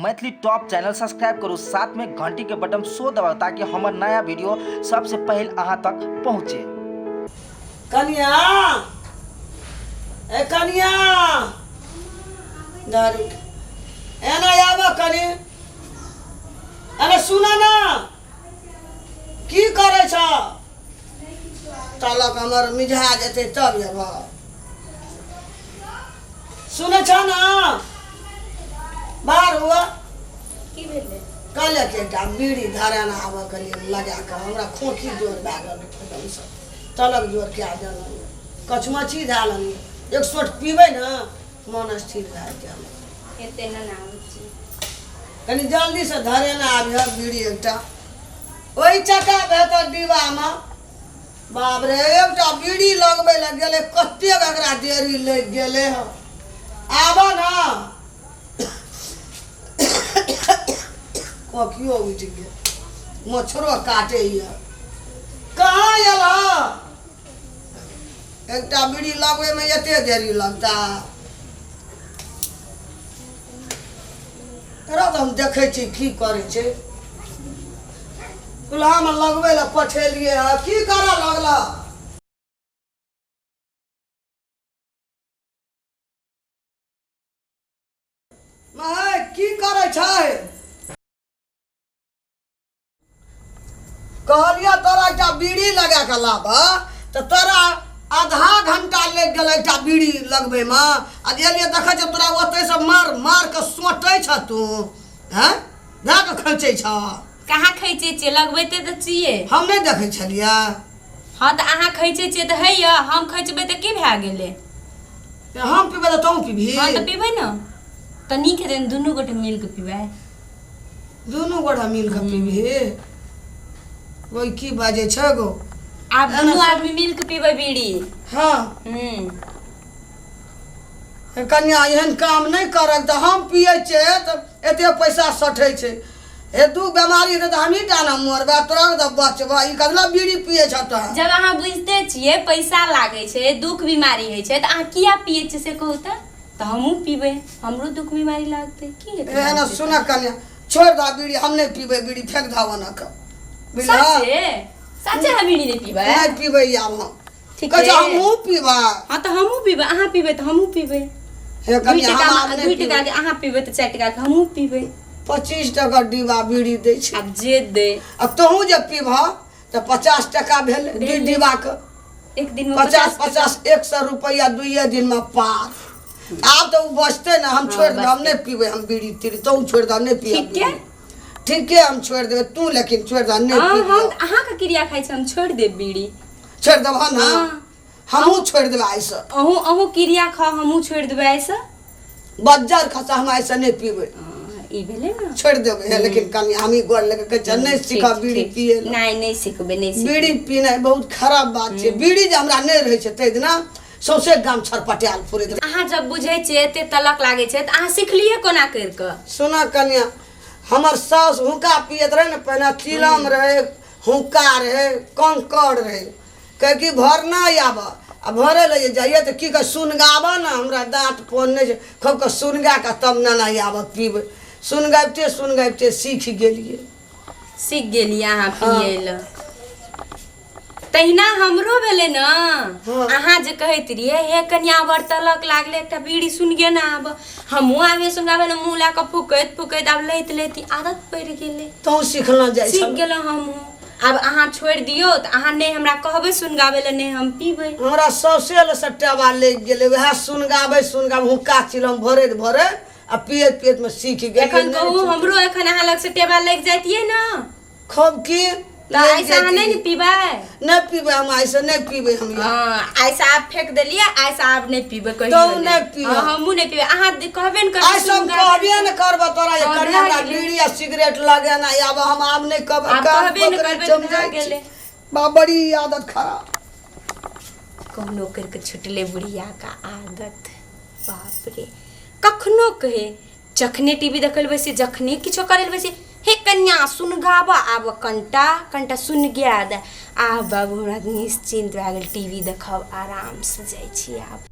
Maithili top channel subscribe करू, साथ में घंटी के बटन सो दबाउ ताकि हमर नया वीडियो सबसे पहले अहाँ तक पहुँचे। कनिया, ए कनिया, दारू एना आब कनि। अरे सुन ना, की करै छ? तलक हमर मिझा जेतै तब एब। सुनै छ ना? बाहर हुआ। की भेलै? कहलियै कि एकटा बीड़ी धराना आबऽ के लिए लगा कऽ, हमरा खोखी जोर भए गेल एकदमसँ, तलक जोर कए देलहुँ, कछमछी धए लेलियै। एक सोट पीबै ने, मन स्थिर भए जेतै हमर। एते ने आबै छी। कनि जल्दीसँ धरेना आबिह बीड़ी एकटा, ओहि चक्का भेटत डिब्बामे। बाप रे, एकटा बीड़ी लगबै लए गेलै, कतेक एकरा देरी लागि गेलै हँ। आबऽ ने, कोखियो उठि गेल, मच्छरो काटैए। कहाँ आयल हँ? एकटा बीड़ी लगबैमे एते देरी लगता? तोरा तऽ हम देखै छी की करै छै। चूल्हामे लगबै लए पठेलियै हँ, की करऽ लगल? माय, की करै छै? कहलियै तोरा एकटा बीड़ी लगा कऽ लाबऽ, तऽ तोरा आधा घंटा लागि गेल एकटा बीड़ी लगबैमे। आ जे एलियै, देखै छियै तोरा ओतहिसँ मार मार कऽ सोंटै छह तू, हँ, धए कऽ खैचै छह। कहाँ खैचै छियै? लगबैते तऽ छियै। हम नहि देखै छलियै? हँ, तऽ अहाँ खैचै छियै तऽ होइए, हम खैचबै तऽ की भए गेलै? हम पीबै तऽ तोहूँ पीबही? हँ, तऽ पीबै ने, तऽ नीक हेतै ने दुनू गोटे मिल कऽ पीबै। दुनू गोटा मिल कऽ पीबही? ओहि की बाजै छै गो? आब दुनू आदमी मिल कऽ पीबै बीड़ी। हँ। कन्या, एहन काम नहि करब। तऽ हम पियै छियै तऽ एते पैसा सठै छै। हे, दू बेमारी हेतै तऽ हमही टा ने मरबै, तोरा तऽ बचबह। ई कथी बीड़ी पियै छह तोरा? जब अहाँ बुझिते छियै पैसा लागै छै, दुख बीमारी होइ छै, तऽ अहाँ किया पियै छियै से कहू तऽ। तऽ हमहूँ पीबै, हमरो दुख बीमारी लागतै की हेतै? ए ना, सुन कन्या, छोड़ दा बीड़ी, हम नहीं पीबै बीड़ी, फेंक दा ओना के। सच्चे सच्चे, हम बीड़ी नहीं पीबै। नहीं पीबै आब हम। ठीक। कहै छै हमहूँ पीबै। हाँ, तऽ हमहूँ पीबै। अहाँ पीबै तऽ हमहूँ पीबै। हे 2 कन्या, टका हम आब 2 नहि टका पीबै। के अहाँ पीबै तऽ 4 टका के हमहूँ पीबै। 25 टका डिब्बा बीड़ी दै छै। आब जे दे। आ तोहूँ जे पीबह तऽ 50 टका भेलै दुइ भेलै। डिब्बा के। एक दिन में 50 50, 100 रुपैआ दुइये दिन में पार। आब तऽ ओ बचतै ने। हम छोड़ि देब, हम नहि पीबै हम बीड़ी तीड़ी। तोहूँ छोड़ि दह, नहि पीब। ठीक है। ठीके, हम छोड़ि देबै, तू लेकिन छोड़ि दह, नहि हाँ, पीबी। हम अहाँके क्रिया खाइ छी, हम छोड़ि देब बीड़ी। छोड़ि देबह ने? हाँ। हमहूँ छोड़ि देबै आइसँ। अहूँ अहूँ क्रिया खाउ, हमहूँ छोड़ि देबै आइसँ। बज्जर खसा, हम आइसँ नहि पीबै। हाँ, ई भेलै ने। छोड़ि देबै हे, लेकिन कनि हमही गोर लगे कहै छियै, नहि सीखब बीड़ी पिए लए। नहि, नहि सिखबै, नहि सिखबै। बीड़ी पीनाइ बहुत खराब बात छै। बीड़ी जे हमरा नहि रहै छै ताहि दिना सौंसे गाम छरपटायल फुरैत रहै। अहाँ जब बुझै छियै एते तलक लागै छै, तऽ अहाँ सिखलियै कोना करि कऽ? सुन कनिया, हमर साउस हुक्का पियैत रहै ने पहिने, चिलम रहै, हुक्का रहै, कंकड़ रहै। कहै कि भरना आबऽ, आ भरै लए जे जाइए तऽ की कहै, सुनगाबऽ ने, हमरा दाँत फोन नहि छै। खूब कऽ सुनगा कऽ तब ने आबऽ पीबै। सुनगाबिते सुनगाबिते सीख गेलियै। सीख गेलियै अहाँ पियै लए। तहिना हमरो भेलै ने। अहाँ जे कहैत रहियै, हे कनिया, बड़ तलक लागलै, एकटा बीड़ी सुनगे ने आब, हमहूँ आबे सुनगाबै ने, मुँह लए कऽ फूकैत फूकैत आब लैत लैत ई आदत पड़ि गेलै। तहूँ सिखना जाइ सीख छल। गेलहुँ हमहूँ। आब अहाँ छोड़ि दियौ तऽ अहाँ नहि हमरा कहबै सुनगाबै लए, नहि हम पीबै। हमरा सौसे लए सट्टाबा लागि गेलै। वएह सुनगाबै सुनगाबै हुक्का चिलम भरैत भरैत आ पियैत पियैत मे सीख गेलियै। एखन कहू, हमरो एखन अहाँ लग से टेबा लागि जाइतियै ने? खूब की। तऽ आइसँ अहाँ नहि ने पीबै? नहि पीबै हम, आइसँ नहि पीबै हम। हँ, आइसँ आब फेंक देलियै, आइसँ आब नहि पीबै कहियो। तहूँ नहि पीबै। हँ, हमहूँ नहि पीबै। अहाँ कहबे ने करबै आइ सब सुनगाबै। कहबे ने करबऽ तोरा जे हँ, कनि भए हमरा गेलै। बीड़ी आ सिगरेट लगे ना आब, हम आब नहि कहबै। आब कान कहबे ने पकड़ि करबै तऽ जम भए जाइ छी। गेलै। बा, बड़ी आदत खराब। कहुनो करि कऽ छुटलै बुढ़िया का आदत। बाप रे, कखनो कहे, जखने टीवी देखै लए बैसी, जखने किछो करै लए बैसी, हे कन्या, सुनगाबऽ आब कनिटा, कनिटा सुनगा दे। आब बाबू, हमरा निश्चिन्त भए गेल, टीवी देखब आरामसँ। जाइ छी आब।